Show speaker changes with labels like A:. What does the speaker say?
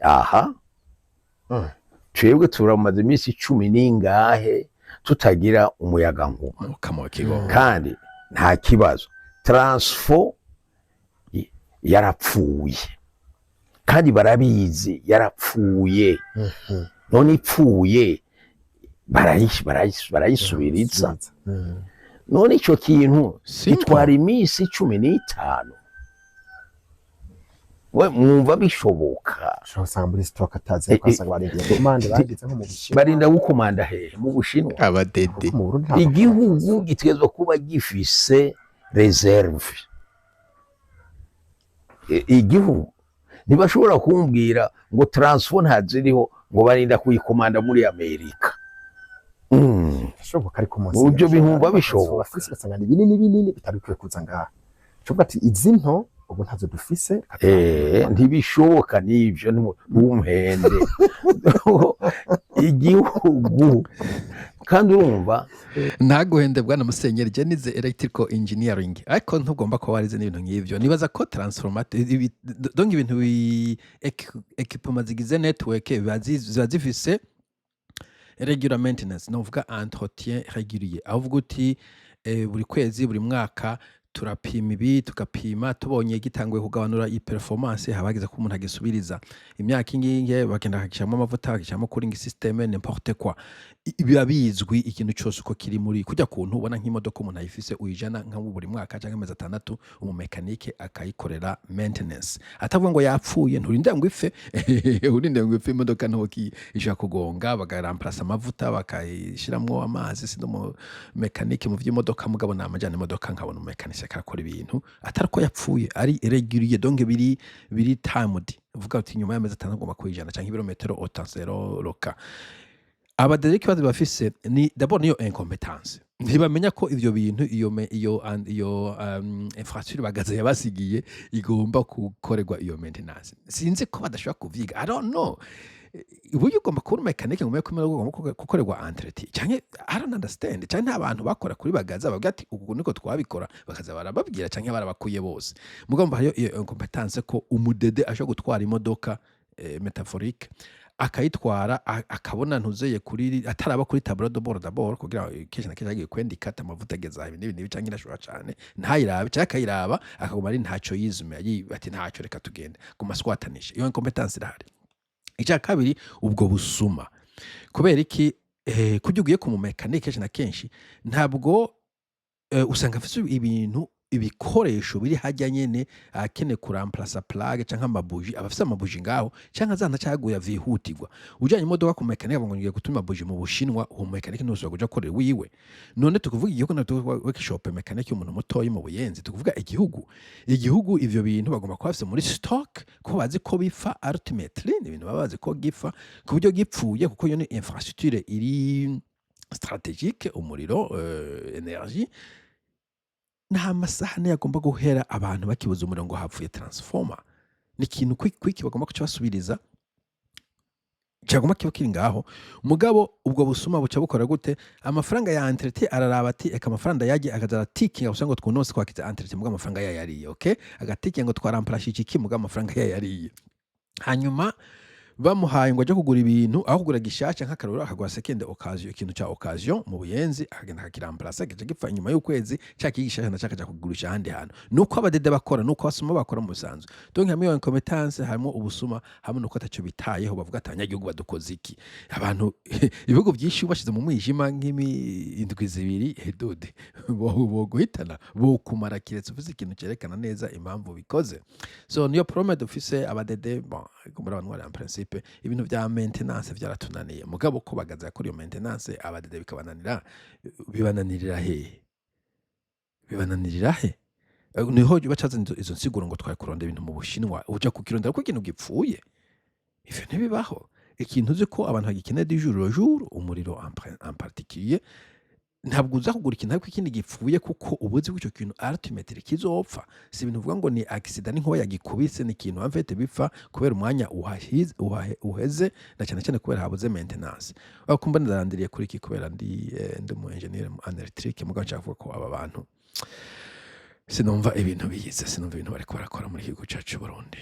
A: Aha twebwe turamaze iminsi 10 n'ingahe tutagira umuyaga nkuba.
B: Mukama wa kigongo.
A: Kandi nta kibazo, transfo yarapfuye kandi barabizi yarapfuye. None ipfuye barayisubiriza? None ico kintu
B: Simple.
A: gitwara iminsi 15, we mwumva bishoboka?
C: Ushobora gusanga muri stock atazi, ugasanga barindiye commande bagize nko mu Bushinwa.
A: Barinda gukomanda hehe? Mu Bushinwa?
B: Abadede.
C: Kuko mu Burundi nta
A: Igihugu gitegerezwa kuba gifise réserve. Igihugu ntibashobora kumbwira ngo transfo ntaziriho, ngo barinda kuyikomanda muri Amerika.
C: Bishoboka, ariko munsi
A: Ibyo bihumba bishoboka.
C: Bafise, ugasanga ni binini binini bitari bikwiye kuza ngaha. Ushobora ati izi nto ubu ntazo dufise, reka
A: Ntibishoboka n'ivyo, ntumpende. Igihugu kandi urumva.
B: Ntaguhende bwana musenyeri, je nize electrical engineering, ariko ntugomba kuba warize n'ibintu nk'ivyo. Nibaza ko transformateur, donc ibintu équipement zigize network ziba zifise regular maintenance, novuga entretien régulier, aho uvuga uti buri kwezi, buri mwaka turapima ibi, tugapima, tubonye gitanguye kugabanura iyi performance, haba hageze ko umuntu agisubiriza. Imyaka inginge bagenda bakagishiramo amavuta, bagashyiramo cooling system, n'importe quoi. Biba bizwi ikintu cyose uko kiri muri kujya kuntu ubona nk'imodoka umuntu ayifise, uyijana nka buri mwaka cyangwa amezi 6, umumekanike akayikorera maintenance, atavuga ngo yapfuye. Nturinde ngo ipfe, urinde ngo ipfe. Imodoka ntoki ishobora kugonga, bakaramplasa amavuta, bakayishiramwo amazi. Sindi umumekanike mu vy'imodoka, mugabo namajana imodoka nkabona umumekanike akakora ibintu atari ko yapfuye, ari régulier, donc biri timed, uvuga uti nyuma y'amezi 6 ngomba kuyijana canke ibirometero otansero roka. Abadede ikibazo bafise ni d'abord niyo incompetence, ntibamenya ko ivyo bintu, iyo infrastructure Bagaza yabasigiye igomba gukorerwa iyo maintenance. Sinzi ko badashobora kuvyiga, I don't know. Uburyo ugomba kuba mécanique ngo umenye ko imodoka igomba gukorerwa entretien, canke I don't understand, canke nta bantu bakora kuri Bagaza bavuga ati uku niko twabikora, bakaza barababwira, canke barabakuye bose. Mugabo hariyo iyo incompetence ko umudede ashobora gutwara imodoka, métaphorique, akayitwara, akabona ntuzeye kuri, ataraba kuri tableau de bord d'abord, kugira kenshi na kenshi agiye kwendika ati amavuta ageze aha, ibi n'ibi n'ibi, canke irashusha cane, ntayirabe, canke akayiraba akaguma ari ntaco yizume, ati ntaco, reka tugende, guma aswatanisha. Iyo incompetence irahari. Icya kabiri, ubwo busuma. Kubera iki? Kurya ugiye ku mumekanike, kenshi na kenshi ntabwo usanga afise ibintu, ibikoresho biri hajya nyene. Akeneye kuramplasa plaque canke amabuji, aba afise amabuji ngaho, canke azana caguye vyihutirwa. Ujanye imodoka ku mekanike ngo ngiye gutuma buji mu Bushinwa, uwo mekanike ntuzosubira kuja gukorera wiwe. None tukuvuga igihugu, na workshop mekanike y'umuntu mutoyi mu Buyenzi, tukuvuga igihugu. Igihugu ivyo bintu bagomba kuba bafise muri stock, ko bazi ko bipfa ultimately. Ni ibintu baba bazi ko gipfa, ku buryo gipfuye, kuko iyo ni infrastructure iri stratégique, umuriro, énergie, nta masaha ane agomba guhera abantu bakibuza umuriro ngo hapfuye transformer. Ni ikintu quick quick bagomba kuca basubiriza, cyagomba kiba kiri ngaho. Mugabo ubwo busuma buca bukora gute? Amafaranga ya entretien, araraba ati eka amafaranga yaje, akaza aratikinga gusa ngo twunose twakize entretien, mugabo amafaranga yayariye. Okay, agatikinga ngo twaramplashije iki, mugabo amafaranga yayariye. Hanyuma bamuhaye ngo aje kugura ibintu, aho kugura gishasha, nk'akarorero, akagura seconde occasion, ikintu ca occasion mu Buyenzi, akagenda akakiramplasa, kigaca gipfa inyuma y'ukwezi, ca kindi gishasha naco akaja kugurisha ahandi hantu. Nuko abadede bakora, nuko abasuma bakora mu busanzwe. Donc hamwe iyo incompetence, harimo ubusuma, hamwe nuko ataco bitayeho, bavuga ati abanyagihugu badukoze iki? Abantu, ibihugu vyinshi bashize mu mwijima nk'imi indwi 2, hedode boguhitana, bokumara, kiretse ufise ikintu cerekana neza impamvu bikoze. So niyo problème dufise abadede. Bon, kumbura abantu bari en principe ibintu vya maintenance vyaratunaniye, mugabo ko Bagaza kuri iyo maintenance, abadede bikabananira, bibananirira hehe? Bibananirira he? Niho bacaza izo nsiguro ngo twari kurondera ibintu mu Bushinwa. Uja kukirondera ko ikintu gipfuye? Ivyo ntibibaho. Ikintu uzi ko abantu bagikeneye du jour au jour, umuriro en particulier, ntabwo uza kugura ikintu ariko ikindi gipfuye, kuko uba uzi ko ico kintu ultimately kizopfa. Si ibintu uvuga ngo ni accident, n'inkuba yagikubise. Ni ikintu en fait bipfa kubera umwanya uheze, na cyane cyane kubera habuze maintenance. Aho kumba ndarandiriye kuri iki, kubera ndi umu engineer en électrique, mugabo nshaka kuvuga ko aba bantu sinumva ibintu biyize, sinumva ibintu bariko barakora muri iki gihugu cacu c'Uburundi.